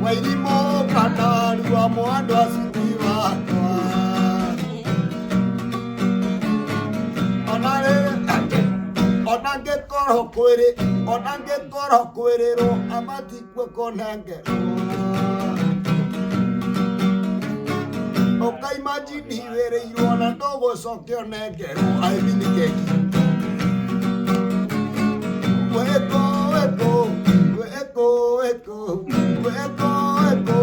Wairimũ kana rua mwandũ aciti wakwa. Ona rĩ ona ngĩkorwo kwĩrĩ ona ngĩkorwo kwĩrĩrwo amatikwe kũnengerwo. Ũkaimajini wĩrĩirwo na ndũgũcoke ũnengerwo I mean keki. Weko weko weko weko weko weko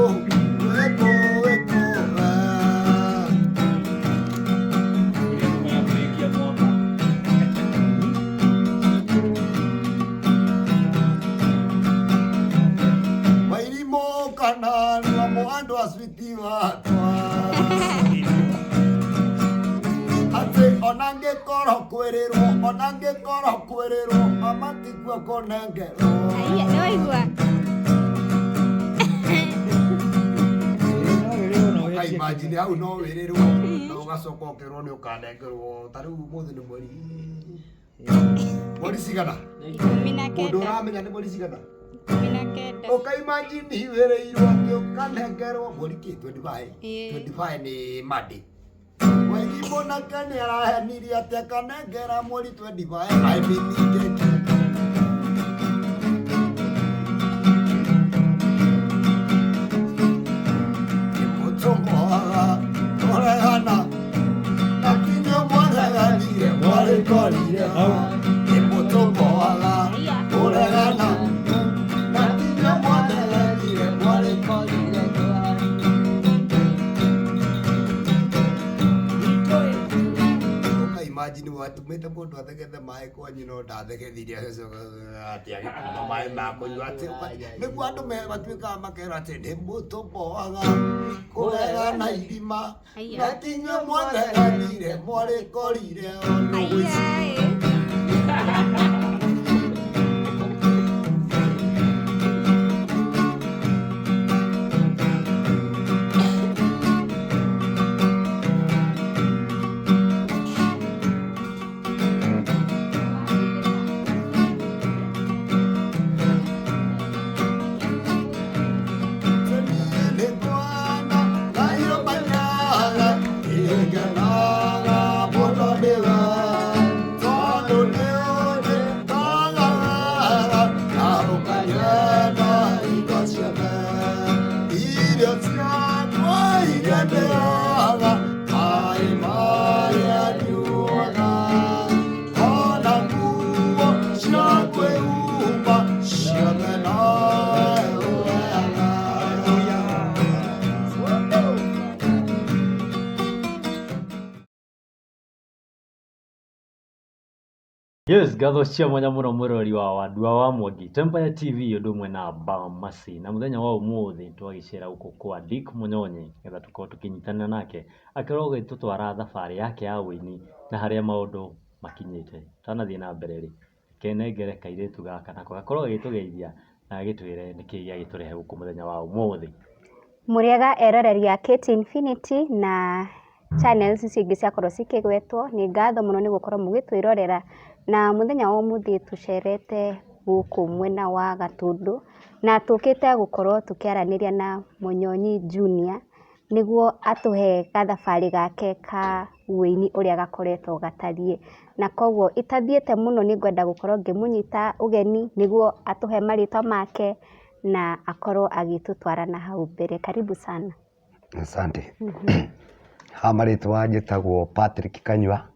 weko weko ah. Kũrĩkia mwaka. Wairimũ kana rua andũ acwiti wakwa. Atĩ ona ngĩkorwo kwĩrĩrwo ona ngĩkorwo kwĩrĩrwo amatikwe kũnengerwo. Aiya, nĩ waigua? Ũkaimagine hau no wĩrĩrwo na ũgacoka ũkerwo nĩ ũkanengerwo ta rĩu ũmũthĩ nĩ mweri mweri cigana 19. Mũndũ ũramenya nĩ mweri cigana 19. Ũkaimagine wĩrĩirwo atĩ ũkanengerwo mweri kĩ 25. Ĩĩ. 25 nĩ Monday. Wairimũ nake nĩ arahenirie atĩ akanengera mweri 25 I mean keki. Nĩmũtũmwaga kũregana na kinya mwareganire mwarĩkorire nĩmũtũmwaga kũregana na kinya mwareganire mwarĩkorire. Ũkaimagine watũmĩte mũndũ athegethe maĩ kwanyu no ndathegethirie atĩ agĩkuma maĩ ma kũnyua atĩ nĩguo andũ matuĩkaga makerwo atĩ nĩ mũtũmboaga kũregana irima Aiya. na tinyue mwatheganire mwarĩkorire onũgwĩci. Aiya, ĩ. Ciothe nowe ũheaga. Yes, ngatho cia mwanya mũno mwĩroreri wa Wandua wa Mwangi Tempire TV ũndũ ũmwe na Bamasi na mũthenya wa ũmũthĩ twagĩcera gũkũ kwa Dick Mũnyonyi nĩgetha tũkorwo tũkĩnyitanĩra nake akorwo agĩtũtwara thabarĩ yake ya ũini na harĩa maũndũ makinyĩte. Tũtanathiĩ na mbere rĩ, reke nengere kairĩtu gaka nako gakorwo gagĩtũgeithia na gagĩtwĩre nĩkĩĩ gĩagĩtũrehe gũkũ mũthenya wa ũmũthĩ. Mũrĩega eroreri a KT Infinity na channels icio ingĩ ciakorwo cikĩgwetwo, nĩ ngatho mũno nĩ gũkorwo mũgĩtwĩrorera na mũthenya wa ũmũthĩ tũcerete gũkũ mwena wa Gatũndũ na tũkĩte gũkorwo tũkĩaranĩria na Mũnyonyi Junior nĩguo atũhe gathabarĩ gake ka ũini ũrĩa gakoretwo gatariĩ, na koguo itathiĩte mũno nĩ ngwenda gũkorwo ngĩmũnyita ũgeni nĩguo atũhe marĩtwa make na akorwo agĩtũtwara na hau mbere. Karibu sana. Asante. Ha marĩtwa njĩtagwo Patrick Kanyua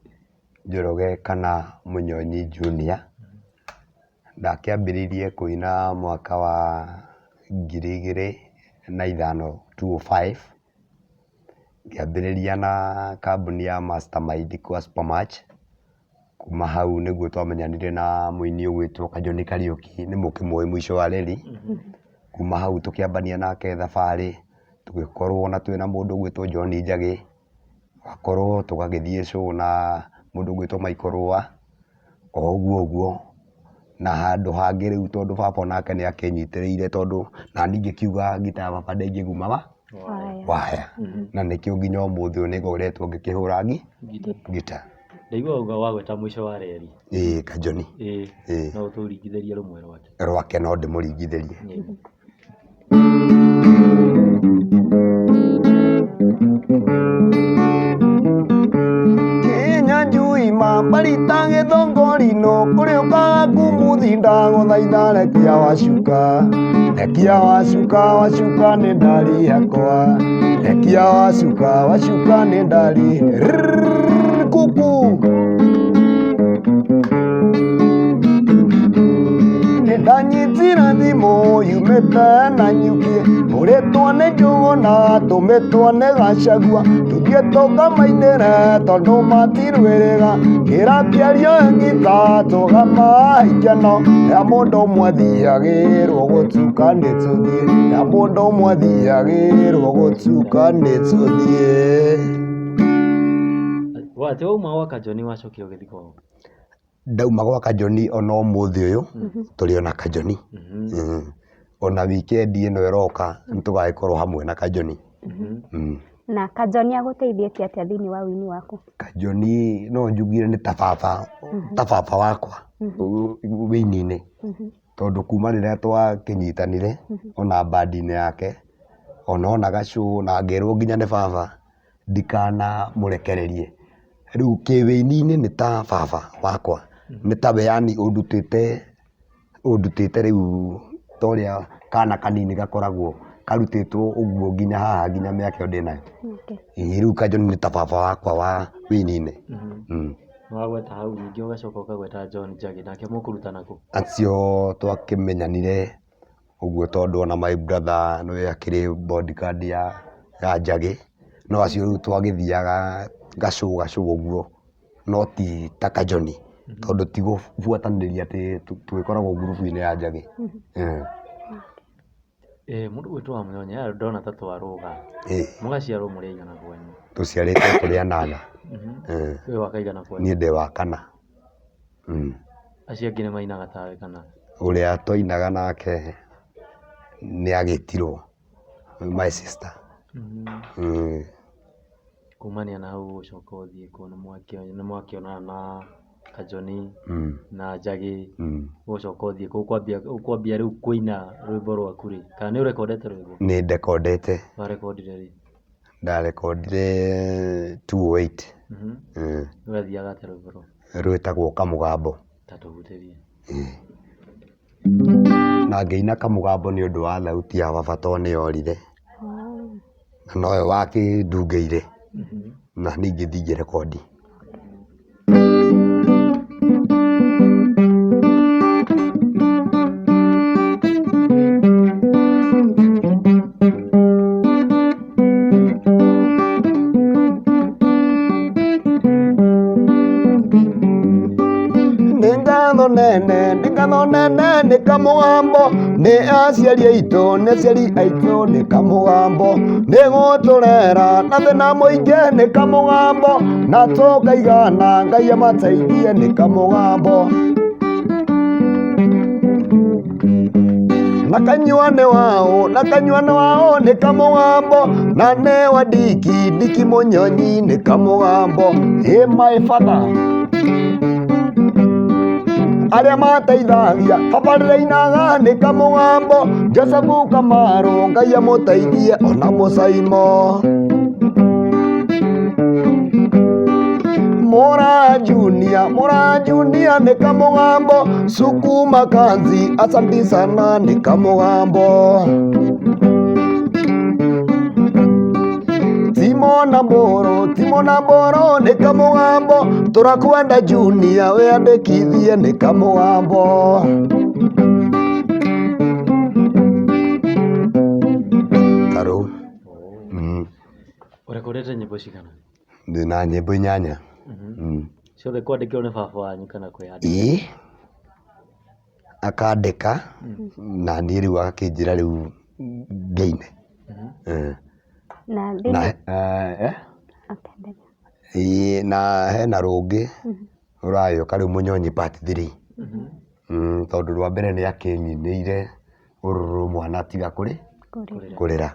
Njoroge kana Mũnyonyi Junior. Ndakĩambĩrĩirie kũina mwaka wa 2005, 205. Ngĩambĩrĩria na kambuni ya Mastermind kwa Supermatch. Kuma hau nĩguo twamenyanire na mũini ũgwĩtwo Kajoni Kariũki, nĩ mũkĩmũĩ mũico wa reri. Kuma hau tũkĩambania nake thabarĩ, tũgĩkorwo na twĩna mũndũ ũgwĩtwo John Njagĩ, tũgakorwo tũgagĩthiĩ show na mũndũ ũgwĩtwo Michael Rũa, o ũguo ũguo. Na handũ hangĩ rĩu tondũ baba onake nĩ akĩnyitĩrĩire tondũ nani ngĩkiuga ngita ya baba ndĩngĩguma wa waya. Na nĩkĩo nginya ũmũthĩ ũyũ nĩngoretwo ngĩkĩhũra ngita. Ndaigua uga wagweta mũico wa reri. Ĩĩ Kajoni. Ĩĩ. Ĩĩ. No ũtũringithĩrie rũmwe rwake. Rwake no ndĩmũringithĩrie. Ĩĩ. gĩthongorino kũrĩ ũkaga kumuthi ndagũthaitha rekia wacuka rekia wacuka wacuka nĩ ndari yakwa rekia wacuka wacuka nĩ ndari Rrrr, kuku Nĩndanyitire thimũ yumĩte na nyuki Hũrĩtwo nĩ Njũgũna tũmĩtwo nĩ Gachagua Tũthiĩ tũkamainĩre tondũ matirwĩrĩga Kĩra kĩario ngita tũkamaikeno Ya mũndũ ũmwe thiagĩrwo gũtuka nĩ tũthiĩ Ya mũndũ ũmwe thiagĩrwo gũtuka nĩ tũthiĩ. Atĩ wauma gwa Kajoni wacokire ũgĩthiĩ kwao? Ndauma gwa Kajoni ona ũmũthĩ ũyũ tũrĩ ona Kajoni. Ona wikendi ĩno ĩroka nĩ tũgagĩkorwo hamwe na Kajoni. Na Kajoni agũteithĩtie atĩa thĩinĩ wa wĩini waku? Kajoni no njugire nĩ ta baba, ta baba wakwa wĩini-inĩ. Tondũ kuma rĩrĩa twakĩnyitanire ona bandi-inĩ yake, ona ona gacũ na ngĩrwo nginya nĩ baba ndikanamũrekererie. Rĩu kĩwĩini-inĩ nĩ ta baba wakwa, nĩ tawe yani ũndutĩte ũndutĩte rĩu ta ũrĩa kana kanini gakoragwo karutĩtwo ũguo nginya haha nginya mĩaka ĩyo ndĩnayo. Ĩĩ rĩu Kajoni nĩ ta baba wakwa wa wĩini-inĩ. Wagweta hau ningĩ ũgacoka ũkagweta John Njagi nake mũkũrutana kũ? Acio twakĩmenyanire ũguo tondũ ona my brother nĩwe akĩrĩ bodyguard ya Njagi, no acio rĩu twagĩthiaga gacũ gacũ ũguo, no ti ta Kajoni tondũ ti gũbuatanĩria atĩ tũgĩkoragwo ngurubu-inĩ ya Njagi. Mũndũ ũgwĩtwo Wamũnyonyi haha ndona ta twarũga. Mũgaciarwo mũrĩ aigana kwanyu? Tũciarĩtwo tũrĩ anana. Wĩ wa kaigana kwanyu? Niĩ ndĩ wa kana. Acio angĩ nĩ mainaga tawe kana? Ũrĩa twainaga nake nĩ agĩtirwo, my sister. Kumania na hau ũcoka ũthiĩ kũ? Nĩ mwakĩonana na Kajoni na Njagi, ũgũcoka ũthiĩ kũ? Ũkwambia rĩu kũina rwĩmbo rwaku rĩ? Kana nĩ ũrekondete rwĩmbo? Nĩ ndekondete. Warekondire rĩ? Ndarekondire 208. Rũrathiaga atĩa rwĩmbo rũu? Rwĩtagwo Kamũgambo. Ta tũhutĩrie. Na ngĩina Kamũgambo nĩ ũndũ wa thauti ya baba tondũ nĩ yorire. Na nowe wakĩndungĩire na niĩ ngĩthiĩ ngĩrekondi. Nĩ ngatho nene, nĩ ngatho nene nĩ Kamũgambo, nĩ aciari aitũ, nĩ aciari aitũ nĩ Kamũgambo, nĩ gũtũrera na thĩna mũingĩ nĩ Kamũgambo, na tũkaigana Ngai amateithie nĩ Kamũgambo. Na kanyua nĩ wao, na kanyua nĩ wao nĩ Kamũgambo, na nĩ wa Ndiki, Ndiki Mũnyonyi nĩ Kamũgambo. Ĩ my father. Arĩa mateithagia baba rĩrainaga nĩ Kamũgambo, Joseph Kamaru Ngai amũteithie ona Mũcaimo. Mora Junior, Mora Junior nĩ Kamũgambo, Sukuma Kanzi asante sana nĩ Kamũgambo. Timo na Mbũrũ, Timo na Mbũrũ nĩ Kamũgambo, tũrakwenda Junior wĩandĩkithie nĩ Kamũgambo. Tarũ. Ũrekondete nyĩmbo cigana? Ndĩna nyĩmbo inyanya. Ciothe kwandĩkĩrwo nĩ baba wanyu kana kwĩyandĩkĩra? Ĩĩ, akandĩka na niĩ rĩu agakĩnjĩra rĩu ngĩine. Na Na thĩinĩ Okay, ĩĩ na hena rũngĩ rũragĩũka rĩu Mũnyonyi part 3. Tondũ rwa mbere nĩ akĩnyinĩire ũrũrũ mwana tiga kũrĩ kũrĩra.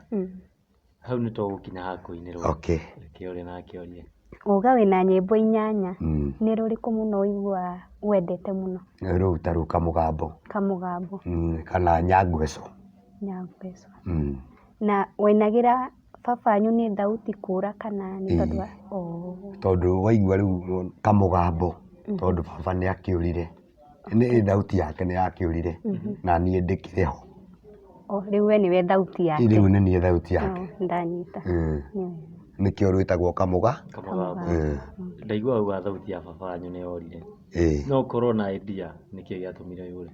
Hau nĩ tũgũkinya ha kũinĩrwo. Okay. Reke ũrĩa nake orie. Uga wĩna nyĩmbo inyanya, nĩ rũrĩkũ mũno ũiguaga wendete mũno? Rũu ta rũu Kamũgambo. Kamũgambo. Kana Nyangweco. Nyangweco. Na wainagĩra baba wanyu nĩ thauti kũra kana nĩ tondũ wa? Tondũ waigua rĩu Kamũgambo. Tondũ baba nĩ akĩũrire, nĩ thauti yake nĩ yakĩũrire na niĩ ndĩkĩrĩ ho. O, rĩu we nĩwe thauti yake. Rĩu nĩ niĩ thauti yake. Oh, ndanyita. Nĩkĩo rwĩtagwo Kamũga. Kamũgambo. Ndaigua uga thauti ya baba wanyu nĩ yorire. Ĩĩ. No ũkorwo na idea nĩkĩ gĩatũmire yũre?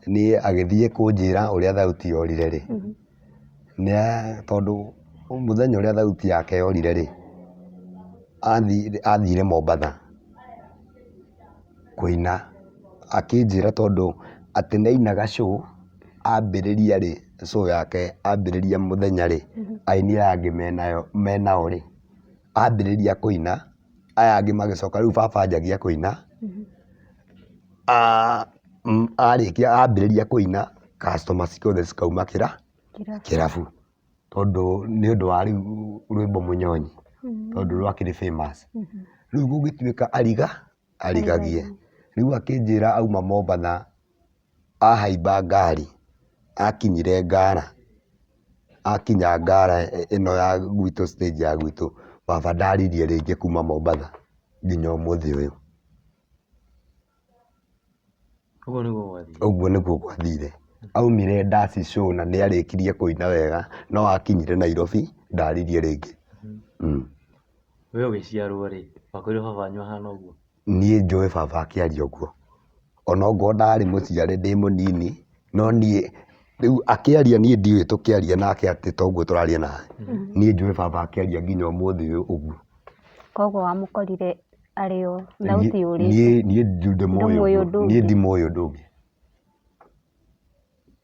Niĩ agĩthiĩ kũnjĩra ũrĩa thauti yorire rĩ, nĩ tondũ mũthenya ũrĩa thauti yake yorire rĩ, athire Mombatha kũina, akĩnjĩra tondũ atĩ nĩ ainaga show, ambĩrĩria rĩ, show yake ambĩrĩria mũthenya rĩ, aini aya angĩ menao rĩ, ambĩrĩria kũina, aya angĩ magĩcoka, rĩu baba anjagia kũina, arĩkia ambĩrĩria kũina, customer ciothe cikauma kĩrabu, tondũ nĩ ũndũ wa rĩu rwĩmbo Mũnyonyi, tondũ rwakĩrĩ famous. Rĩu gũgĩtuĩka ariga arigagie. Rĩu akĩnjĩra auma Mombatha, ahaimba ngari, akinyire Ngara, akinya Ngara ĩno ya gwitũ stage ya gwitũ, baba ndaririe rĩngĩ kuma Mombatha nginya ũmũthĩ ũyũ. Ũguo nĩguo gwathire. Ũguo nĩguo gwathire. Aumire Daci show na nĩ arĩkirie kũina wega, no akinyire Nairobi ndaririe rĩngĩ. We ũgĩciarwo rĩ, wakorire baba wanyu ahana ũguo? Niĩ njũĩ baba akĩaria ũguo. Ona okorwo ndarĩ mũciare ndĩ mũnini, no niĩ rĩu akĩaria niĩ ndiũĩ tũkĩaria nake atĩ toguo tũraria nawe. Niĩ njũĩ baba akĩaria nginya ũmũthĩ ũyũ ũguo. Koguo wamũkorire arĩ o thauti yũrĩte. Niĩ niĩ ndimũĩ Ndũmũĩ ũguo. ũndũ Niĩ ũngĩ. ndimũĩ ũndũ ũngĩ.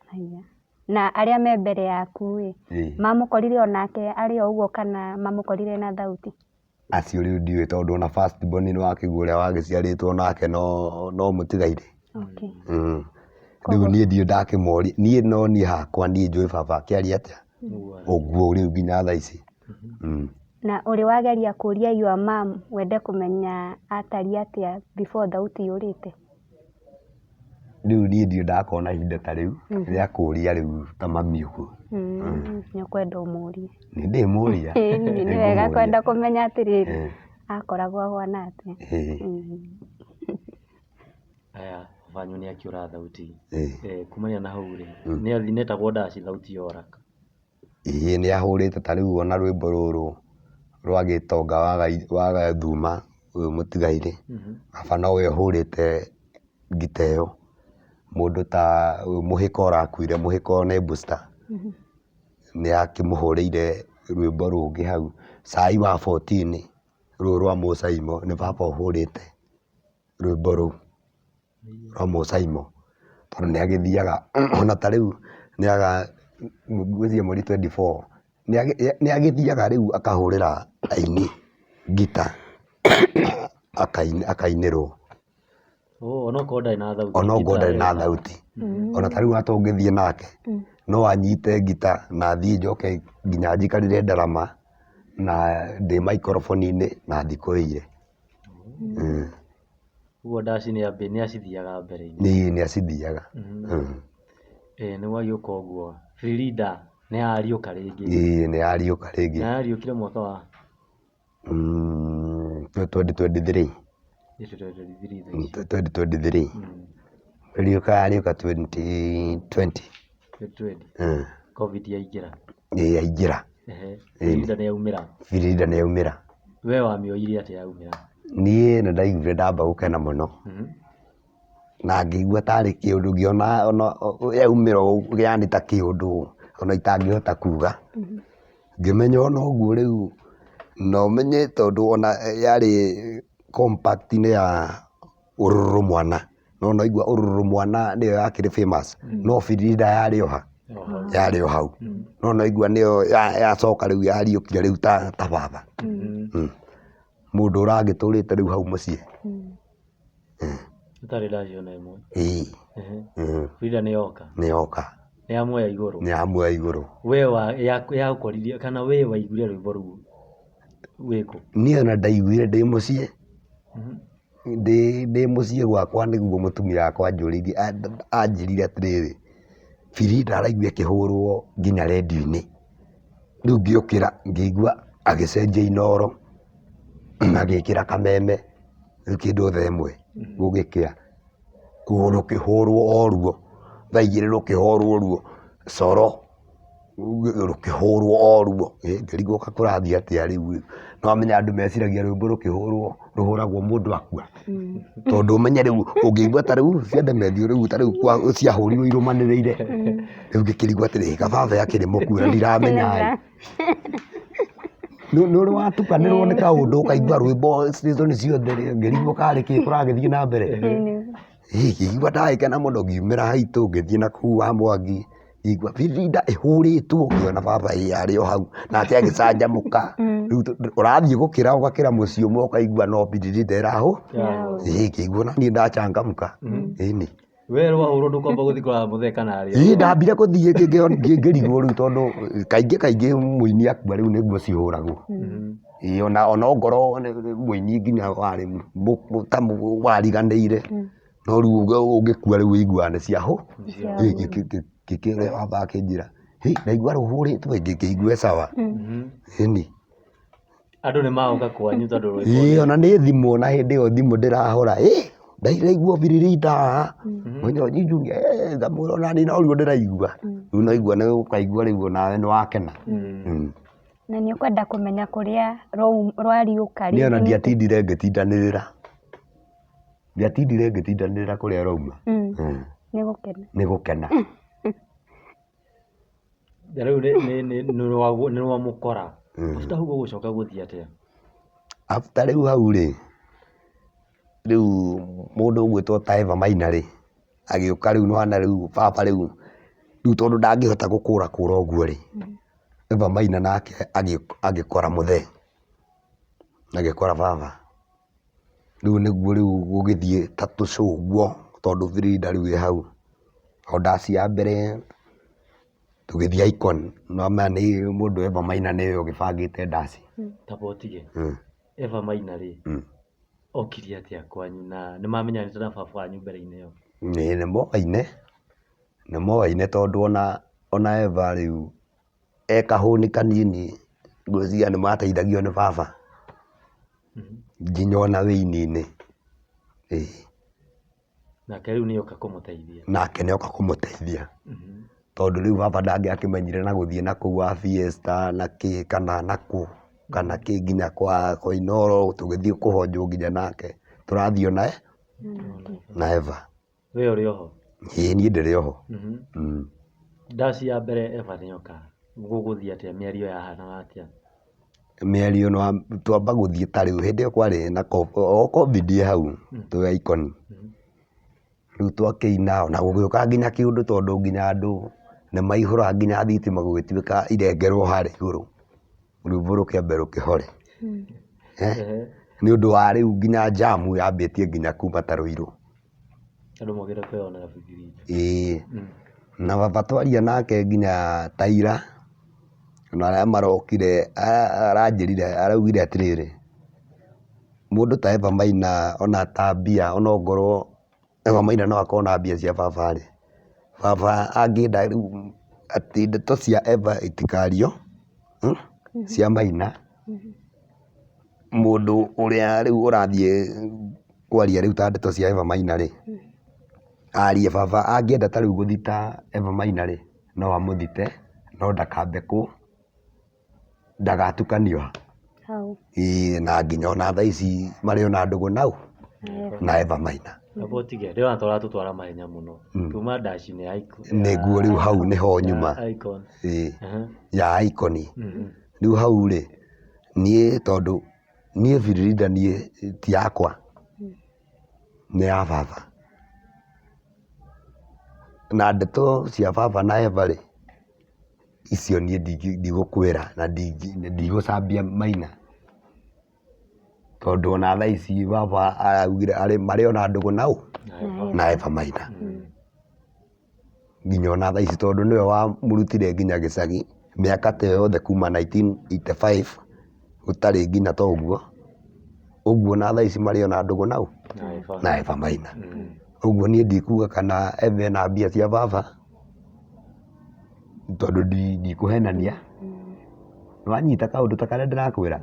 Haya. Na arĩa me mbere yaku ĩ, mamũkorire onake arĩ o ũguo kana mamũkorire na thauti? Acio rĩu ndiũĩ tondũ ona first born nĩ wakĩigua ũrĩa wagĩciarĩtwo nake no mũtigairĩ. Okay. Rĩu niĩ ndirĩ ndakĩmoria, niĩ no niĩ hakwa niĩ njũĩ baba akĩaria atĩa ũguo rĩu nginya thaa ici. Na ũrĩ wageria kũria your mom wende kũmenya atariĩ atĩa before thauti yũrĩte? Rĩu niĩ ndirĩ ndakorwo na ihinda ta rĩu rĩa kũria rĩu ta mami ũguo. Nĩ ũkwenda ũmũrie. Nĩ ndĩmũria. Nĩ wega kwenda kũmenya atĩrĩrĩ, akoragwo ahana atĩa. Aya, baba wanyu nĩ akĩũra thauti. Kumania na hau rĩ, nĩ etagwo Daci thauti yora. Ĩĩ nĩ ahũrĩte ta rĩu ona rwĩmbo rũrũ rwa gĩtonga wa Gathuma ũyũ mũtigairĩ, baba nowe ũhũrĩte ngita ĩyo. Mũndũ ta ũyũ Mũhĩko ũrakuire, Mũhĩko nĩ booster, nĩ akĩmũhũrĩire rwĩmbo rũngĩ hau. Cai wa 14 rũrũ rwa Mũcaimo nĩ baba ũhũrĩte rwĩmbo rũu rwa Mũcaimo, tondũ nĩ agĩthiaga ona ta rĩu nĩ aga ngwĩciria mweri 24 nĩ agĩthiaga rĩu akahũrĩra aini ngita akainĩrwo. Onokorwo ndarĩ na thauti. Onokorwo ndarĩ na thauti. Ona ta rĩu tũngĩthiĩ nake no anyite ngita na thiĩ njoke nginya njikarĩre ndarama na ndĩ maikoroboni-inĩ na thikũĩire. Ũguo Daci nĩ acithiaga mbere-inĩ. Ĩĩ nĩ acithiaga. Nĩ gwagĩũka ũguo Frida nĩ yariũka rĩngĩ. Ĩĩ nĩ yariũka rĩngĩ. Na yariũkire mwaka wa? 2023. 2023. 2023. Riũka yariũka 2020. 2020. Covid yaingĩra. Ĩĩ yaingĩra. Frida nĩ yaumĩra. Frida nĩ yaumĩra. We wamĩoire atĩa yaumĩra? Niĩ nĩ ndaiguire ndamba gũkena mũno. Na ngĩigua tarĩ kĩũndũ ngĩona ona yaumĩra ũguo yani ta kĩũndũ ona itangĩhota kuga. Ngĩmenya ona ũguo rĩu na ũmenye tondũ ona yarĩ compact-inĩ ya ũrũrũ mwana. No naigua ũrũrũ mwana nĩyo yakĩrĩ famous, no Frida yarĩ o ha? Yarĩ o hau. No naigua nĩyo yacoka rĩu yariũkire rĩu ta baba. Mũndũ ũragĩtũrĩte rĩu hau mũciĩ. Ũtarĩ ndaci ona ĩmwe. Ĩĩ. Frida nĩ yoka. Nĩ yoka. Nĩ yamuoya igũrũ. Nĩ yamuoya igũrũ. We yakũririe kana we waiguire rwĩmbo rũu wĩkũ? Niĩ ona ndaiguire ndĩ mũciĩ. Ndĩ mũciĩ gwakwa nĩguo mũtumia wakwa anjũrĩirie anjĩrire atĩrĩrĩ, Frida araigua ĩkĩhũrwo nginya rendio-inĩ. Rĩu ngĩũkĩra ngĩigua agĩcenjia inooro agĩkĩra kameme. Rĩu kĩndũ 1:00 gũgĩkĩa, rũkĩhũrwo o ruo, 2:00 rũkĩhũrwo ruo, coro rũkĩhũrwo o ruo, ngĩrigwo kaĩ kũrathiĩ atĩa rĩu ĩ, nĩ wamenya andũ meciragia rwĩmbo rũkĩhũrwo rũhũragwo mũndũ akua, tondũ ũmenye rĩu ũngĩigua ta rĩu cia Demethiũ rĩu ta rĩu ciahũrirwo irũmanĩrĩire, rĩu ngĩkĩrigwo atĩrĩrĩ kaĩ baba akĩrĩ mũkuũ na ndiramenya ĩ. Nĩ ũrĩ watukanĩrwo nĩ kaũndũ ũkaigua rwĩmbo season ciothe ngĩrigwo karĩ kĩ kũragĩthiĩ na mbere. Ngĩigua ndagĩkena mũno ngiumĩra haitũ ngĩthiĩ na kũu wa Mwangi, ngĩigua birinda ĩhũrĩtwo ngĩona baba ĩ arĩ o hau nake agĩcanjamũka. Rĩu ũrathiĩ gũkĩra ũgakĩra mũciĩ ũmwe ũkaigua no birinda ĩrahũ, ngĩigua ona niĩ ndachangamka, ĩni. We rwahũrwo ndũkwamba gũthiĩ kũrora mũthee kana arĩ Ĩĩ ndambire gũthiĩ ngĩrigwo rĩu tondũ kaingĩ kaingĩ mũini akua rĩu nĩguo cihũragwo. Ĩĩ ona ongorwo mũini nginya warĩ ta wariganĩire, no rĩu ũngĩkua rĩu ũiguaga nĩ ciahũ. Ngĩkĩra baba akĩnjĩra, hĩ ndaigua rũhũrĩtwo ĩ, ngĩkĩigua e sawa. Ĩni. Andũ nĩ magoka kwanyu tondũ rwĩmbo Ĩĩ ona nĩ thimũ ona hĩndĩ ĩyo thimũ ndĩrahũra ĩ ndaigua biririta haha Mũnyonyi Junior ĩ ngamwĩra ona niĩ noruo ndĩraigua rĩu naigua nĩ ũkaigua rĩu onawe nĩ wakena. Na nĩ ũkwenda kũmenya kũrĩa rwariũka Niĩ ona ndiatindire ngĩtindanĩrĩra ndiatindire ngĩtindanĩrĩra kũrĩa rauma. Nĩ gũkena. Nĩ gũkena. Na rĩu nĩ rwamũkora. After hau gũgũcoka gũthiĩ atĩa? After rĩu hau rĩ, rĩu mũndũ ũgwĩtwo ta Eva Maina rĩ, agĩũka rĩu nĩwona rĩu baba rĩu, rĩu tondũ ndangĩhota gũkũra kũra ũguo rĩ, Eva Maina nake agĩkora mũthee, agĩkora baba. Rĩu nĩguo rĩu gũgĩthiĩ ta tũcũ ũguo tondũ Frida rĩu ĩ hau. O ndaci ya mbere tũgĩthiĩ Icon, nĩ wamenya nĩ mũndũ Eva Maina nĩwe ũgĩbangĩte ndaci. Ta ũtige, Eva Maina rĩ, okire atĩa kwanyu na nĩ mamenyanĩte na baba wanyu mbere-inĩ ĩyo? Ĩĩ nĩ moaine, nĩ moaine tondũ ona Eva rĩu e kahũni kanini ngwĩciria nĩ mateithagio nĩ baba. Nginya ona wĩini-inĩ, ĩĩ. Nake rĩu nĩoka kũmũteithia. Nake nĩoka kũmũteithia, tondũ rĩu baba ndangĩakĩmenyire na gũthiĩ na kũu wa Fiesta na kĩ kana na kũ kana kĩ nginya kwa Inooro tũgĩthiĩ kũhonjwo nginya nake, tũrathiĩ o na Eva. We ũrĩ oho? Ĩĩ niĩ ndĩrĩ oho. Ndaci ya mbere Eva nĩoka, gũgũthiĩ atĩa? Mĩario yahanaga atĩa? Mĩario twamba gũthiĩ ta rĩu hĩndĩ ĩyo kwarĩ na o Covid ĩ hau twĩ Icon. Rĩu twakĩina ona gũgĩũka nginya kĩũndũ tondũ nginya andũ nĩ maihũraga nginya thitima gũgĩtuĩka irengerwo harĩa igũrũ. Rwĩmbo rũkĩambe rũkĩhore. Nĩ ũndũ wa rĩu nginya njamu yambĩtie nginya kuma ta Ruiru. Andũ mokĩte kwĩyonera bikiriti. Ĩĩ na baba twaria nake nginya ta ira, na arĩa marokire aranjĩrire araugire atĩrĩrĩ, mũndũ ta Eva Maina ona ta mbia ona ongorwo Eva Maina no akorwo na mbia cia baba rĩ, baba angĩenda rĩu atĩ ndeto cia Eva itikario cia Maina, Mũndũ ũrĩa rĩu ũrathiĩ kwaria rĩu ta ndeto cia Eva Maina rĩ, arie baba angĩenda ta rĩu gũthita Eva Maina rĩ, no amũthite no ndakambe kũ, ndagatukanio Hau. Ĩĩ na nginya ona thaa ici marĩ ona ndũgũ na ũ? Na Eva Maina. Amba ũtige, ndĩrona ta ũratũtwara mahenya mũno. Tuma ndaci-inĩ ya Icon. Nĩguo rĩu hau nĩho nyuma. Icon. Ĩĩ, ya Icon. Rĩu hau rĩ, Niĩ tondũ niĩ Biririda niĩ ti yakwa, nĩ ya baba. Na ndeto cia baba na Eva rĩ, icio niĩ ndigũkwĩra na ndigũcambia Maina. Tondũ ona thaa ici baba araugire marĩ ona ndũgũ na ũ? Na Eva Maina. Nginya ona thaa ici tondũ nĩwe wamũrutire nginya gĩcagi mĩaka ta ĩyo yothe kuma 1985 gũtarĩ nginya ta ũguo, ũguo ona thaa ici marĩ ona ndũgũ na ũ? Na Eva Maina. Ũguo niĩ ndikuga kana Eva ena mbia cia baba, tondũ ndikũhenania. Nĩwanyita kaũndũ ta karĩa ndĩrakwĩra?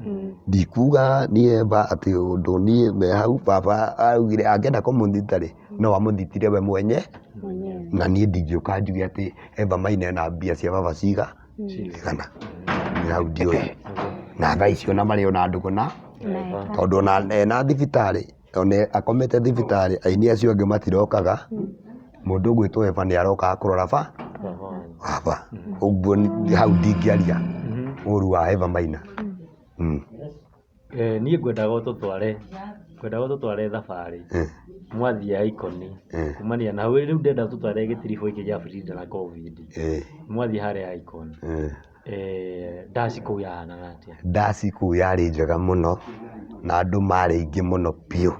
Ndikuga niĩ Eva atĩ ũndũ niĩ me hau baba augire angĩenda kũmũnyita rĩ, no amũnyitire we mwenye, na niĩ ndingĩũka njuge atĩ Eva Maina ena mbia cia baba cigana. Niĩ hau ndiũĩ. Na thaa ici ona marĩ ona ndũgũ na tondũ ona ena thibitarĩ, ona akomete thibitarĩ aini acio angĩ matirokaga, mũndũ ũgwĩtwo Eva nĩ arokaga kũrora baba. Ũguo hau ndingĩaria ũru wa Eva Maina. Niĩ ngwendaga ũtũtware thabarĩ mwathiĩ Icon kumania na hau rĩu ndĩrenda ũtũtware gĩtiribũ gĩkĩ gĩa Frida na Covid. Mwathiĩ harĩa Icon ndaci kũu yahanaga atĩa? Ndaci kũu yarĩ njega mũno na andũ marĩ aingĩ mũno biũ,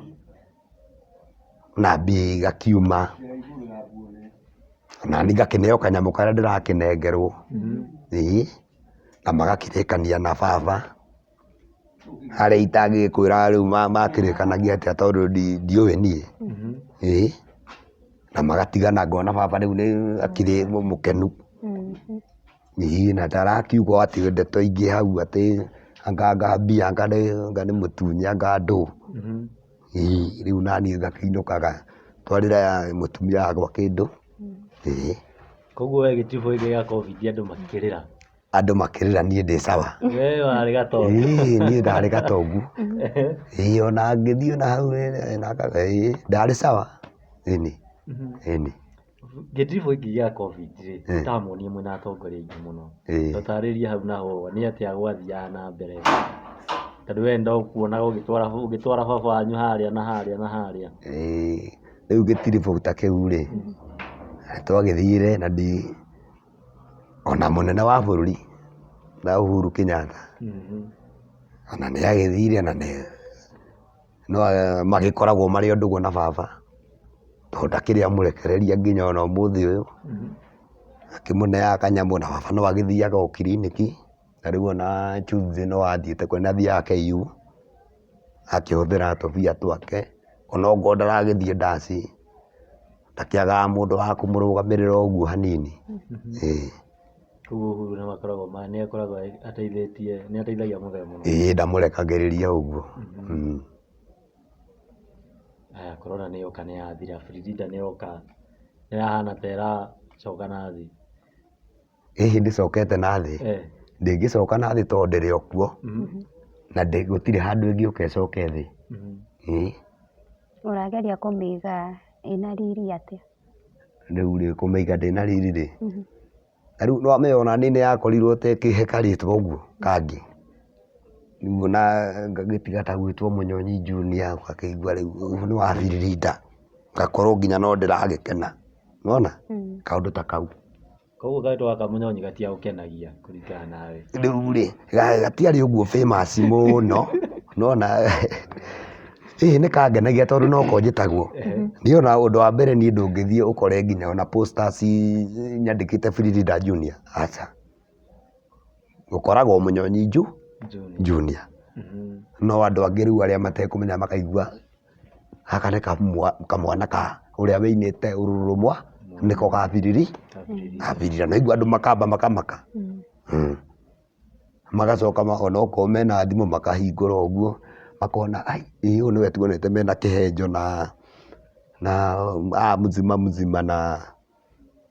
na mbia igakiuma, na niĩ ngakĩneo kanyamũ karĩa ndĩrakĩnengerwo, ĩĩ, na magakĩrĩkania na baba, harĩa itangĩgĩkwĩra rĩu makĩrĩkanagia atĩa tondũ ndiũĩ niĩ, ĩĩ, na magatigana ngona baba rĩu nĩ akĩrĩ mũkenu, ĩĩ, na ndarakiuga atĩ ndeto ingĩ hau atĩ anga mbia anga nĩ mũtunye anga ndũ, ĩĩ, rĩu naniĩ ngakĩinũkaga twarĩra mũtumia wakwa kĩndũ, ĩĩ. Koguo we gĩtiribũ gĩkĩ gĩa Covid andũ makĩrĩra? Andũ makĩrĩra niĩ ndĩ sawa. We warĩ gatongu? Ĩĩ niĩ ndarĩ gatongu. Ĩĩ ona ngĩthiĩ ona hau ĩĩ ndarĩ sawa. Ĩni, ĩni. Gĩtiribũ gĩkĩ gĩa Covid rĩ, ndamuonire mwĩna atongoria aingĩ mũno. Tũtarĩrie hau naho nĩ atĩa gwathiaga na mbere, tondũ we nĩndakuonaga ũgĩtwara baba wanyu harĩa na harĩa na harĩa. Ĩĩ rĩu gĩtiribũ ta kĩu rĩ, twagĩthire na ndi ona mũnene wa bũrũri na Uhuru Kenyatta ona nĩ agĩthire na nĩ no magĩkoragwo marĩ o ndũgũ na baba, tondũ ndakĩrĩ amũrekereria nginya ona ũmũthĩ ũyũ, akĩmũneaga kanyamũ na baba no agĩthiaga o kiriniki, na rĩu ona Tuesday no athiĩte kũrĩa nĩ athiaga KU, akĩhũthĩra tũbia twake, ona okorwo ndaragĩthiĩ ndaci, ndakĩagaga mũndũ wa kũmũrũgamĩrĩra ũguo hanini, ĩĩ. Koguo Uhuru nĩ akoragwo ateithĩtie, nĩ ateithagia mũthee mũno. Ĩĩ ndamũrekagĩrĩria ũguo. Aya corona nĩ yoka nĩ yathira, Frida nĩ yoka, nĩ ĩrahana ta ĩracoka na thĩ. Ĩhĩ ndĩcokete na thĩ, ndĩngĩcoka na thĩ tondũ ndĩrĩ o kuo, na gũtirĩ handũ ĩngĩũka ĩcoke thĩ. Ĩĩ. Ũrageria kũmĩiga ĩna riri atĩa? Rĩu rĩ kũmĩiga ndĩna riri rĩ, na rĩu nĩwamenya ona niĩ nĩyakorirwo ta ĩkĩhe karĩtwa ũguo kangĩ, rĩu ona ngagĩtiga ta gwĩtwo Mũnyonyi Junior ũgakĩigua rĩu ũyũ nĩ wa Biririda, ngakorwo nginya no ndĩragĩkena, nĩwona kaũndũ ta kau. Koguo karĩtwa gaka Mũnyonyi gatiagũkenagia kũringana nawe? Rĩu rĩ, gatiarĩ ũguo famous mũno, nĩwona ĩĩ nĩ kangenagia tondũ noko njĩtagwo. Niĩ ona ũndũ wa mbere niĩ ndũngĩthiĩ ũkore nginya ona posters nyandĩkĩte Biririda Junior, aca. Ũkoragwo Mũnyonyi Junior. No andũ angĩ rĩu arĩa matekũmenya makaigua gaka nĩ kamwana ka ũrĩa wĩinĩte ũrũrũmwa nĩko ga Biriri, ga Birira. Naigua andũ makamba makamaka. Magacoka onokorwo mena thimũ makahingũra ũguo makona ai ĩ ũyũ nĩwe tuonete mena kĩhenjo na mzima mzima na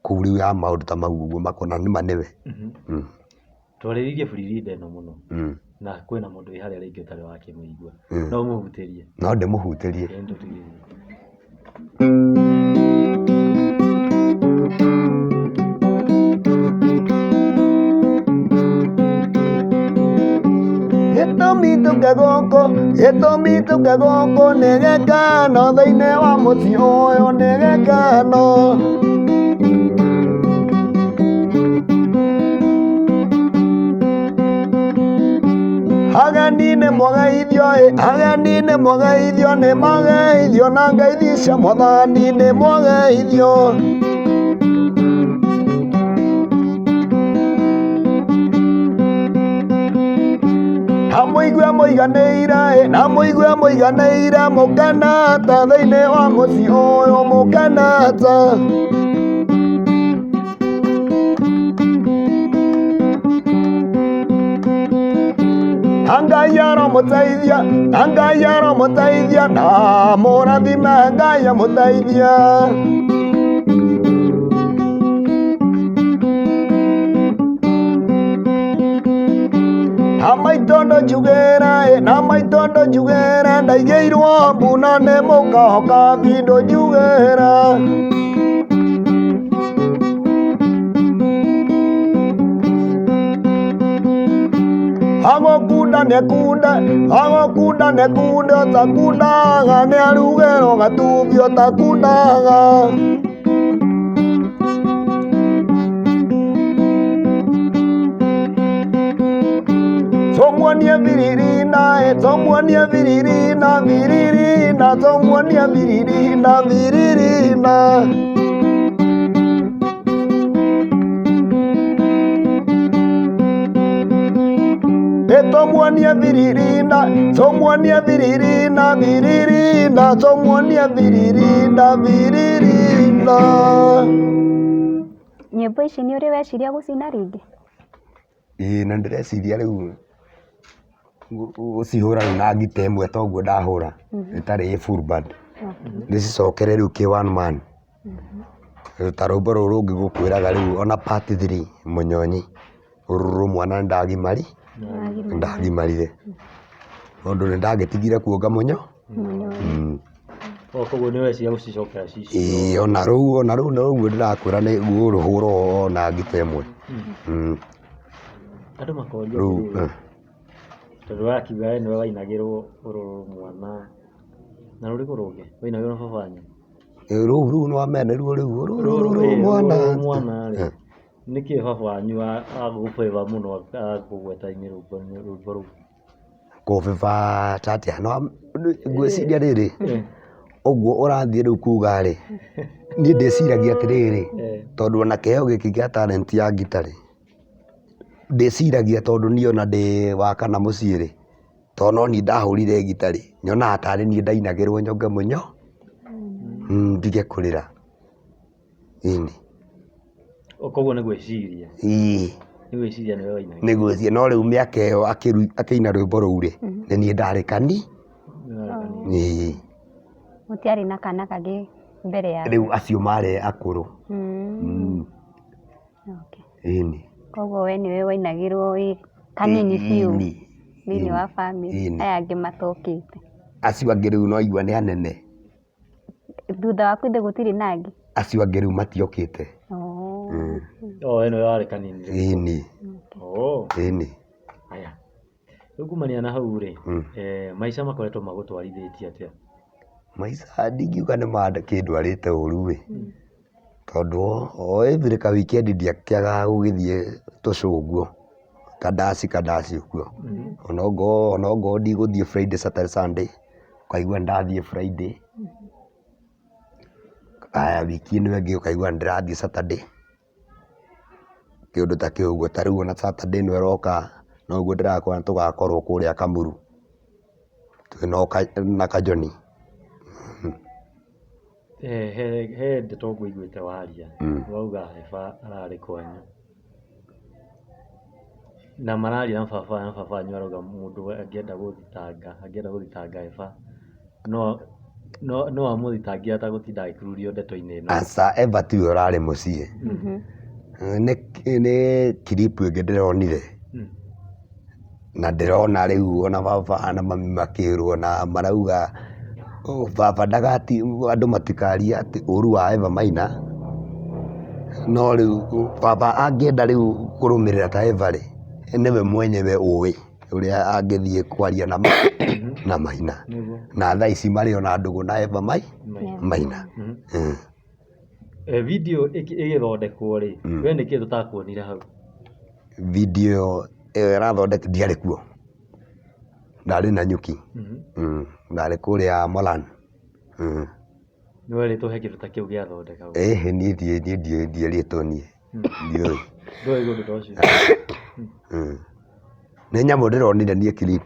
kũu rĩu ya maũndũ ta mau ũguo makona nĩma nĩwe. Twarĩrĩirie Biririda ĩno mũno na kwĩna mũndũ wĩ harĩa rĩngĩ ũtarĩ wakĩmĩigua, no ũmũhutĩrie? No ndĩmũhutĩrie. Ĩĩ nĩtũtigĩrĩre. Gĩtũmi tũke gũkũ, gĩtũmi tũke gũkũ nĩ gĩkeno thĩinĩ wa mũciĩ ũyũ nĩ gĩkeno. Ageni nĩ mũgeithio ĩ, ageni nĩ mũgeithio nĩ mageithio na ngeithi cia mwathani nĩ mũgeithio. Na mũigue mũiganĩire ĩ, na mũigue mũiganĩire mũkenete thĩinĩ wa mũciĩ ũyũ mũkenete. Na Ngai aromũteithia, na Ngai aromũteithia, na mũrathime Ngai amũteithie. Na maitũ njugĩra ĩ, na maitũ njugĩra, ndaigĩirwo mbuna nĩ mũkahoka bindo njugĩra. Agũkunda nĩakunde, agũkunda nĩakunde, ũtakundaga nĩarugĩrwo gatumbĩ ũtakundaga. Tũmuonie biririna ĩ, tũmuonie biririna, biririna, tũmuonie biririna, biririna. Ĩ tũmuonie biririna, tũmuonie biririna, biririna, tũmuonie biririna, biririna. Nyĩmbo ici nĩ ũrĩ weciria gũcina rĩngĩ? Ĩĩ na ndĩreciria rĩu gũcihũra rĩu na ngita ĩmwe ta ũguo ndahũra ĩtarĩ ĩ full band, ndĩcicokere rĩu kĩ one man. Ta rwĩmbo rũrũ rũngĩ ngũkwĩraga rĩu ona part three mũnyonyi, rũrũ mwana nĩndagimarire, tondũ nĩndagĩtigire kuonga mũnyo. O koguo nĩ ũreciria gũcicokera ci Ĩĩ ona rũu ona rũu noguo ndĩrakwĩra nĩngũrũhũra ona ngita ĩmwe. Andũ makoria Rĩu atĩrĩrĩ, tondũ ũrakiuga we nĩwe wainagĩrwo ũrũrũ mwana, na rũrĩkũ rũngĩ wainagĩrwo na baba wanyu? Rũu rũu nĩwamenya nĩruo rĩu rũrũ mwana. Mwana rĩ, nĩkĩ baba wanyu agũbeba mũno akũgweta-inĩ rwĩmbo rũu? Kũbeba ta atĩa? Ngwĩciria rĩrĩ, ũguo ũrathiĩ rĩu kuga rĩ, niĩ ndĩciragia atĩrĩrĩ, tondũ ona kĩheo gĩkĩ kĩa talent ya ngita rĩ, ndĩciragia tondũ niĩ ona ndĩ wa kana mũciĩ rĩ, tondũ no niĩ ndahũrire ngita rĩ, nyonaga tarĩ niĩ ndainagĩrwo nyonge mũnyo, ndige kũrĩra. Ĩni. Koguo nĩ gwĩciria. Ĩĩ. Nĩ gwĩciria nĩwe wainaga. Nĩ gwĩciria, no rĩu mĩaka ĩyo akĩina rwĩmbo rũu rĩ, nĩ niĩ ndarĩ kani. Ĩĩ. Gũtiarĩ na kana kangĩ mbere yaku? Rĩu acio marĩ akũrũ. Okay. Ĩni. Koguo we nĩwe wainagĩrwo wĩ kanini biũ thĩinĩ wa bamĩrĩ, aya angĩ matokĩte. Acio angĩ rĩu no aigua nĩ anene. Thutha waku ithe gũtirĩ na angĩ? Acio angĩ rĩu matiokĩte. Oh, we nĩwe warĩ kanini rĩu. Ĩni. Oh. Ĩni. Haya. Rĩu kumania na hau rĩ, maica makoretwo magũtwarithĩtie atĩa? Maica ndingiuga nĩ makĩndwarĩte ũru ĩ, tondũ o every ka weekend ndiakĩagaga gũgĩthiĩ tũcũ ũguo, kandaci kandaci ũguo. Ona ongorwo ndigũthiĩ Friday, Saturday, Sunday, ũkaigua nĩndathiĩ Friday, haya wiki ĩno ĩngĩ ũkaigua nĩndĩrathiĩ Saturday, kĩũndũ ta kĩu ũguo. Ta rĩu ona Saturday ĩno ĩroka noguo ndĩrakwĩra tũgakorwo kũrĩa Kamuru twĩna na Kajoni. He ndeto ngũiguĩte waria, wauga Eva ararĩ kwanyu na mararia na baba na baba wanyu arauga mũndũ angĩenda gũthitanga, angĩenda gũthitanga Eva no amũthitange atagũtinda agĩkururio ndeto-inĩ ĩno. Aca Eva tiwe ũrarĩ mũciĩ, nĩ clip ĩngĩ ndĩronire na ndĩrona rĩu ona baba na mami makĩrwo na marauga baba ndagati andũ matikarie atĩ ũru wa Eva Maina, no rĩu baba angĩenda rĩu kũrũmĩrĩra ta Eva rĩ, nĩwe mwenyewe ũĩ ũrĩa angĩthiĩ kwaria na Maina. Na thaa ici marĩ ona ndũgũ na Eva Maina. Video ĩgĩthondekwo rĩ, we nĩkĩ tũtakuonire hau? Video ĩyo ĩrathondekwo ndiarĩ kuo, ndarĩ Nanyuki, ndarĩ kũrĩa Moran. Nĩ werĩtwo he kĩndũ ta kĩu gĩathondekagwo? Ĩhĩ niĩ ndierĩtwo niĩ, ndiũĩ. Ndũĩ ũndũ ta ũcio? Nĩ nyamũ ndĩronire niĩ clip.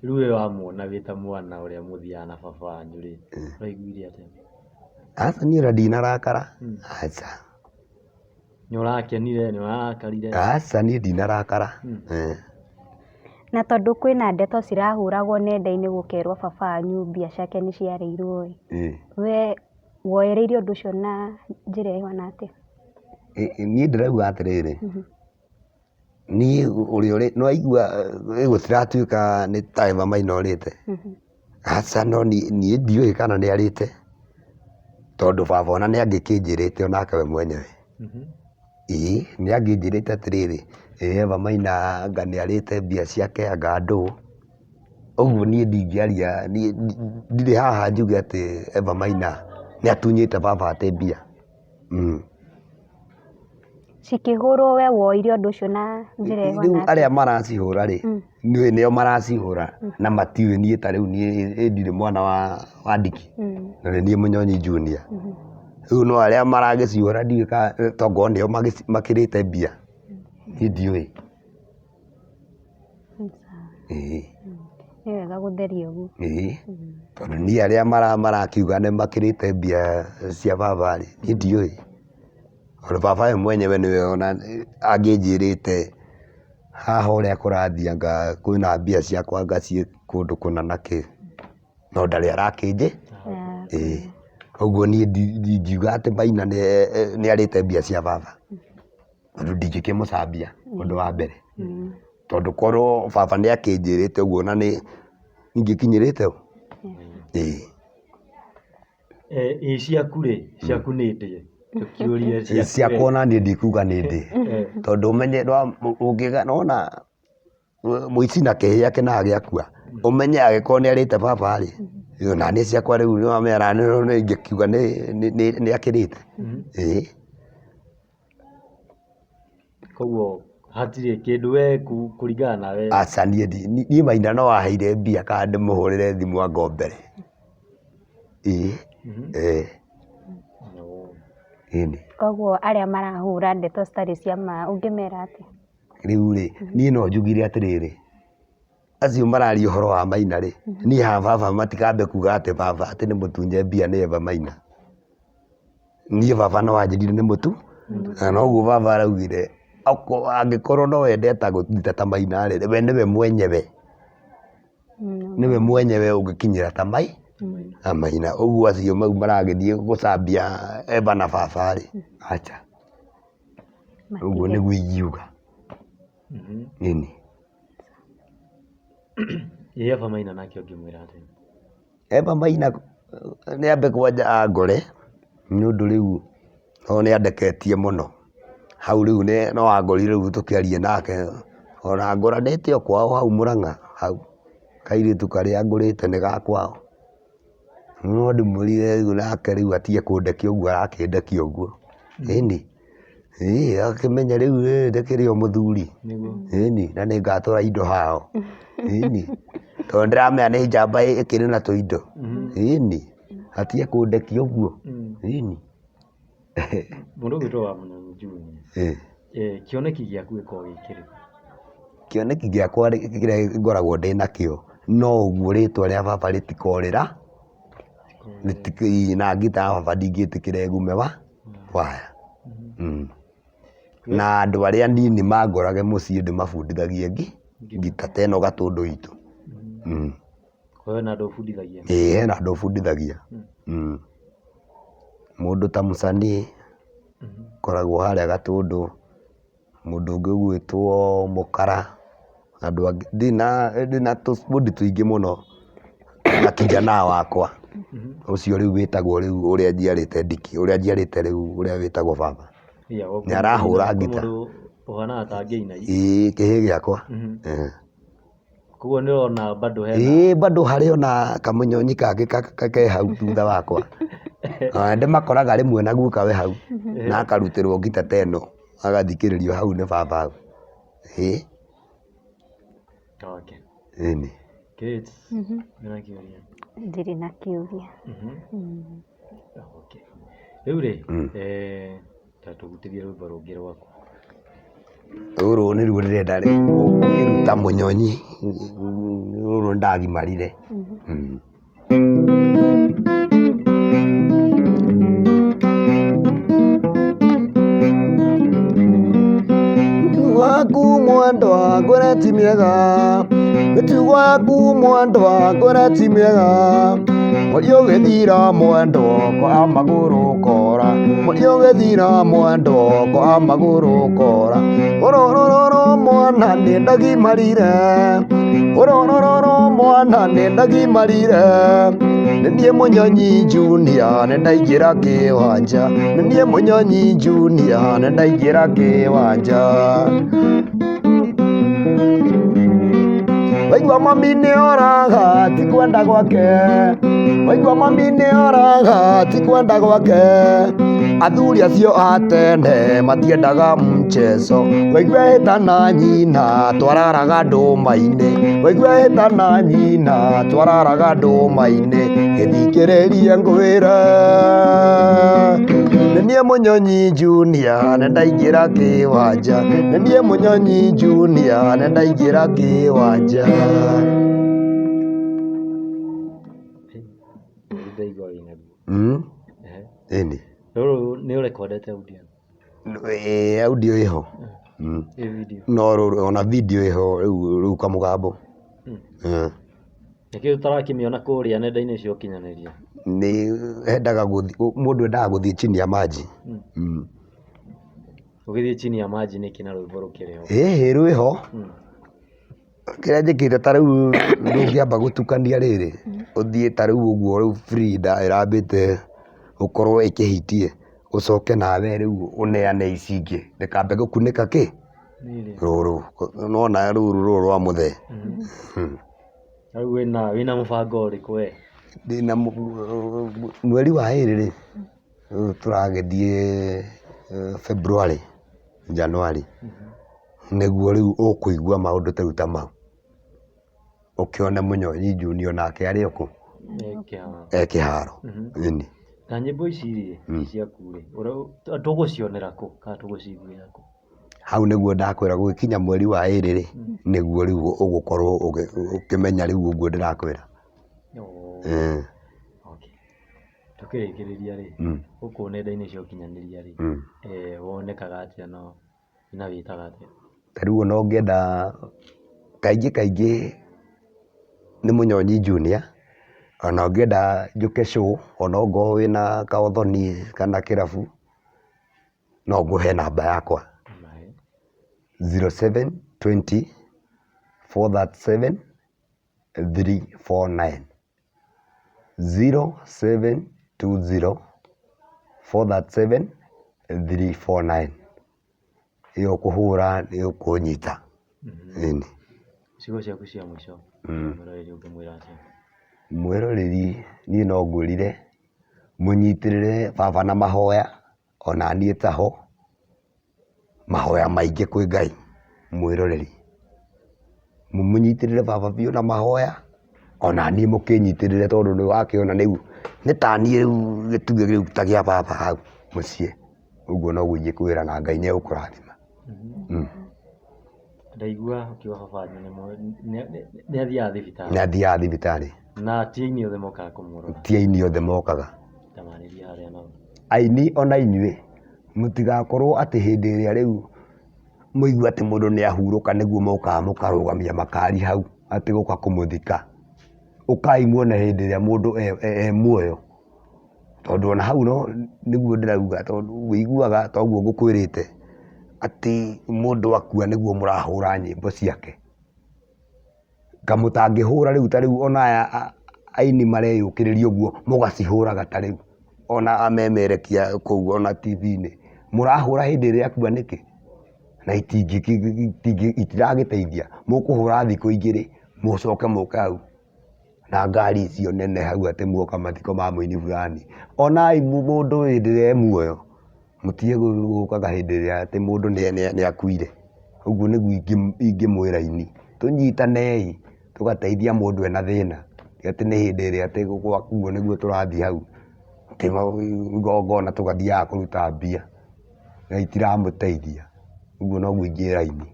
Rĩu we wamuona wĩ ta mwana ũrĩa mũthiaga na baba wanyu rĩ, waiguire atĩa? Aca niĩ ona ndinarakara, aca. Nĩ ũrakenire, nĩ ũrakarire? Aca niĩ ndinarakara. Na tondũ kwĩna ndeto cirahũragwo nenda-inĩ gũkerwo baba wanyu mbia ciake nĩ ciarĩirwo ĩ, we woereire ũndũ ũcio na njĩra ĩhana atĩa? Niĩ ndĩrauga atĩrĩrĩ, niĩ ũrĩa ũrĩ nĩwaigua gũtiratuĩka nĩ ta Eva Maina ũrĩte, aca no niĩ ndiũĩ kana nĩ arĩte, tondũ baba ona nĩ angĩkĩnjĩrĩte onake we mwenyewe. Ĩĩ nĩ angĩnjĩrĩte atĩrĩrĩ, ĩ Eva Maina anga nĩ arĩte mbia ciake anga ndũ, ũguo niĩ ndingĩaria, niĩ ndirĩ haha njuge atĩ Eva Maina nĩ atunyĩte baba atĩ mbia. Cikĩhũrwo we woire ũndũ ũcio na njĩra Rĩu ĩhana atĩa? arĩa maracihũra rĩ, nĩũĩ nĩo maracihũra na matiũĩ niĩ ta rĩu niĩ ndirĩ mwana wa Ndiki, na nĩ niĩ Mũnyonyi Junior. Rĩu no arĩa maragĩcihũra ndiũĩ kana tokorwo nĩo makĩrĩte mbia, niĩ ndiũĩ. Ĩĩ. Nĩ wega gũtheria ũguo. Ĩĩ, tondũ niĩ arĩa marakiuga nĩ makĩrĩte mbia cia baba rĩ, niĩ ndiũĩ. Tondũ baba we mwenyewe nĩwe ona angĩnjĩrĩte haha ũrĩa kũrathiĩ anga kwĩna mbia ciakwa anga ciĩ kũndũ kũna na kĩ, no ndarĩ arakĩnjĩ, ĩĩ. Ũguo niĩ ndingiuga atĩ Maina nĩ arĩte mbia cia baba. Tondũ ndingĩkĩmũcambia ũndũ wa mbere, tondũ korwo baba nĩ akĩnjĩrĩte ũguo ona nĩ ingĩkinyĩrĩte ũ, ĩĩ. Ĩ ciaku rĩ, ciaku nĩ ndĩe? Tũkĩũrie ciaku. Ciakwa ona niĩ ndikuga nĩ ndĩe, tondũ ũmenye nĩwona mũici na kĩhĩ akenaga gĩakua, ũmenye angĩkorwo nĩ arĩte baba rĩ, ona niĩ ciakwa rĩu nĩwamenya nani ingĩkiuga nĩ akĩrĩte, ĩĩ. Koguo hatirĩ kĩndũ we kũringana nawe. Aca niĩ niĩ Maina no aheire mbia kana ndĩmũhũrĩre thimũ angombere. Ĩĩ ĩĩ ĩni. Koguo arĩa marahũra ndeto citarĩ cia ma ũngĩmera atĩa? Rĩu rĩ, niĩ no njugire atĩrĩrĩ, acio mararia ũhoro wa Maina rĩ, niĩ haha baba matikambe kuga atĩ baba atĩ nĩ mũtunye mbia nĩ Eva Maina. Niĩ baba no anjĩrire nĩ mũtu, na noguo baba araugire, angĩkorwo no wende ta gũthinda ta Maina rĩ, we nĩwe mwenyewe, nĩwe mwenyewe ũngĩkinyĩra ta Maina. Ũguo acio mau maragĩthiĩ gũcambia Eva na baba rĩ, aca. Ũguo nĩguo ingiuga. Ĩni. Ĩ Eva Maina nake ũngĩmwĩra atĩa? Eva Maina nĩ ambe kwanja angore, nĩ ũndũ rĩu tondũ nĩ andeketie mũno. Hau rĩu no angorire rĩu tũkĩaria nake, ona ngũranĩte o kwao hau Mũrang'a hau, kairĩtu karĩa ngũrĩte nĩ ga kwao. No ndĩmwĩrire rĩu nake rĩu atige kũndekia ũguo arakĩndekia ũguo. Ĩni, ĩĩ akĩmenye rĩu ndĩkĩrĩ o mũthuri. Ĩni, na nĩ ngatwara indo hao. Ĩni, tondũ nĩndĩramenya nĩ njamba ĩkĩrĩ na tũindo. Ĩni, atige kũndekia ũguo. Ĩni. Mũndũ ũgwĩtwo wa Mũnyonyi Junior, kĩoneki gĩaku gĩkoragwo gĩ kĩrĩkũ? Kĩoneki gĩakwa kĩrĩa ngoragwo ndĩnakĩo, no ũguo rĩtwa rĩa baba rĩtikorĩra, na ngita ya baba ndingĩtĩkĩra ĩgume waya. Na andũ arĩa anini mangorage mũciĩ ndĩmabundithagie ngita ta ĩno Gatũndũ itũ. Kwa hiyo hena andũ ũbundithagia? Ĩĩ hena andũ bundithagia. Mũndũ ta Mũcanii, ũkoragwo harĩa Gatũndũ, mũndũ ũngĩ ũgwĩtwo Mũkara, andũ angĩ, ndĩna tũbundi tũingĩ mũno, na kijana wakwa, ũcio rĩu wĩtagwo rĩu ũrĩa njiarĩte Ndiki, ũrĩa njiarĩte rĩu ũrĩa wĩtagwo baba. Nĩ arahũra ngita. Mũndũ ũhanaga ta angĩina. Ĩĩ kĩhĩĩ gĩakwa. Koguo nĩ ũrona bado hena Ĩĩ bado harĩ ona kamũnyonyi kangĩ ke hau thutha wakwa. Ndĩmakoraga rĩmwe na guka we hau, na akarutĩrwo ngita ta ĩno, agathikĩrĩrio hau nĩ baba hau. Ĩĩ. Okay. Ĩni. Kate, wĩna kĩũria? Ndirĩ na kĩũria. Okay. Rĩu rĩ, ta tũhutĩrie rwĩmbo rũngĩ rwaku. Rũrũ nĩruo ndĩrenda kwĩruta mũnyonyi, rũrũ nĩndagimarire. Waku mwendwa ngwĩre ti mĩega. Mĩtugo yaku mwendwa ngwĩre ti mĩega. Mweri ũgĩthira mwendwa kwa magũrũ kora. Mweri ũgĩthira mwendwa kwa magũrũ kora. Ũrorororo mwana nĩ ndagimarire. Ũrorororo mwana nĩ ndagimarire. Nĩ niĩ Mũnyonyi Junior nĩ ndaingĩra kĩwanja. Nĩ niĩ Mũnyonyi Junior nĩ ndaingĩra kĩwanja. Waigua mami nĩ oraga ti kwenda gwake. Waigua mami nĩ oraga ti kwenda gwake. Athuri acio a tene matiendaga mchezo. Waigua ehĩta na nyina twararaga ndũma-inĩ. Waigua ehĩta na nyina twararaga ndũma-inĩ. Gĩthikĩrĩrie ngwĩre. Nĩ niĩ Mũnyonyi Junior nĩ ndaingĩra kĩwanja. Nĩ niĩ Mũnyonyi Junior nĩ ndaingĩra kĩwanja. Ndaigua wĩnaguo. Ehe. Ĩni. Rũrũ nĩ ũrekondete audio? Ĩĩ audio ĩho. Ĩ video? No rũrũ ona video ĩho rĩu rĩu kamũgambo. Nĩkĩĩ ũtarakĩmĩona kũrĩa nenda-inĩ cia ũkinyanĩria? Nĩ hendaga gũthiĩ, mũndũ endaga gũthiĩ chini ya maji. Ũgĩthiĩ chini ya maji nĩkĩ na rwĩmbo rũkĩrĩ ho? Ĩhĩ rwĩho. Kĩrĩa njĩkĩte ta rĩu ndũngĩamba gũtukania rĩrĩ, ũthiĩ ta rĩu ũguo rĩu Frida ĩrambĩte gũkorwo ĩkĩhitie, ũcoke nawe rĩu ũneane ici ingĩ, ndĩkambe gũkunĩka kĩ? Rũrũ, nĩwona rũrũ rũrũ rwa mũthee. Rĩu wĩna mũbango ũrĩkũ we? Ndĩna mweri wa ĩrĩ rĩ, rĩu tũragĩthiĩ February, January, nĩguo rĩu ũkũigua maũndũ ta rĩu ta mau. Ũkĩone Mũnyonyi Junior nake arĩ o kũ? E kĩharo. Ĩni. Na nyĩmbo ici rĩ, ciaku rĩ, tũgũcionera kũ kana tũgũciguĩra kũ? Hau nĩguo ndakwĩra gũgĩkinya mweri wa ĩrĩ rĩ, nĩguo rĩu ũgũkorwo ũkĩmenya rĩu ũguo ndĩrakwĩra. Okay. Tũkĩrĩkĩrĩria rĩ, gũkũ nenda-inĩ cia ũkinyanĩria rĩ, wonekaga atĩa na wĩtaga atĩa? Ta rĩu ona ũngĩenda kaingĩ kaingĩ nĩ Mũnyonyi Junior, ona ũngĩenda njũke show ona ongorwo wĩna kaũthoni kana kĩrabu, no ngũhe namba yakwa. 0720 437 349. 0720 437 349. Ĩyo ũkũhũra nĩ ũkũnyita. Ĩni. Ciugo ciaku cia mũico mwĩroreri ũngĩmwĩra atĩa? Mwĩroreri niĩ no ngwĩrire mũnyitĩrĩre baba na mahoya ona niĩ taho, mahoya maingĩ kwĩ Ngai mwĩroreri. Mũnyitĩrĩre baba biũ na mahoya ona niĩ mũkĩnyitĩrĩre tondũ nĩ wakĩona rĩu nĩ ta niĩ rĩu gĩtugĩ rĩu ta gĩa baba hau mũciĩ. Ũguo noguo ingĩkwĩra na Ngai nĩ egũkũrathima. Ndaigua ũkiuga baba wanyu nĩ athiaga thibitarĩ. Nĩ athiaga thibitarĩ. Na ti aini othe mokaga kũmũrora. Ti aini othe mokaga. Tamarĩria harĩa nao. Aini ona inyuĩ mũtigakorwo atĩ hĩndĩ ĩrĩa rĩu mũigua atĩ mũndũ nĩ ahurũka nĩguo mokaga mũkarũgamia makari hau atĩ gũka kũmũthika. Ũkai muone hĩndĩ ĩrĩa mũndũ e muoyo. Tondũ ona hau no nĩguo ndĩrauga tondũ wĩiguaga toguo ngũkwĩrĩte atĩ mũndũ akua nĩguo mũrahũra nyĩmbo ciake. Kamũtangĩhũra rĩu ta rĩu ona aya aini mareyũkĩrĩria ũguo mũgacihũraga ta rĩu ona amemerekia kũu ona TV-inĩ. Mũrahũra hĩndĩ ĩrĩa akua nĩkĩ? Na itiragĩteithia. Mũkũhũra thikũ igĩrĩ mũcoke mũke hau na ngari icio nene hau atĩ muoka mathiko ma mũini fulani. Onai mũndũ hĩndĩ ĩrĩa e muoyo, mũtige gũkaga hĩndĩ ĩrĩa atĩ mũndũ nĩ akuire. Ũguo nĩguo ingĩmwĩra aini. Tũnyitanei tũgateithia mũndũ ena thĩna. Ti atĩ nĩ hĩndĩ ĩrĩa atĩ gwakua nĩguo tũrathiĩ hau igongona tũgathiaga kũruta mbia na itiramũteithia. Ũguo noguo ingĩra aini.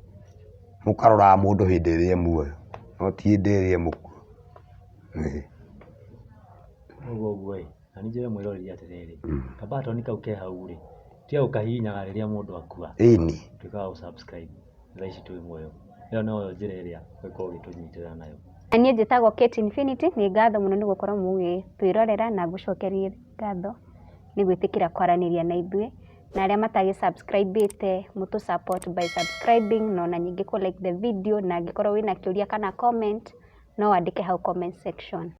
Mũkaroraga mũndũ hĩndĩ ĩrĩa e muoyo no ti hĩndĩ ĩrĩa e mũkuũ. Ũguo ũguo ĩ, na nĩ njĩre mwĩroreri atĩrĩrĩ, kabatoni kau ke hau rĩ, tiga gũkahihinyaga rĩrĩa mũndũ akua. Ĩni. Tuĩka wa gũ subscribe thaa ici twĩ muoyo. Ĩyo noyo njĩra ĩrĩa ũngĩkorwo ũgĩtũnyitĩrĩra nayo. Na niĩ njĩtagwo Kate Infinity, nĩ ngatho mũno nĩ gũkorwo mũgĩtwĩrorera na ngũcokerie ngatho nĩ gwĩtĩkĩra kwaranĩria na ithuĩ. Na arĩa matagĩ subscribe ĩte mũtũ support by subscribing na ona ningĩ kũ like the video, na angĩkorwo wĩna kĩũria kana comment no wandĩke hau comment section.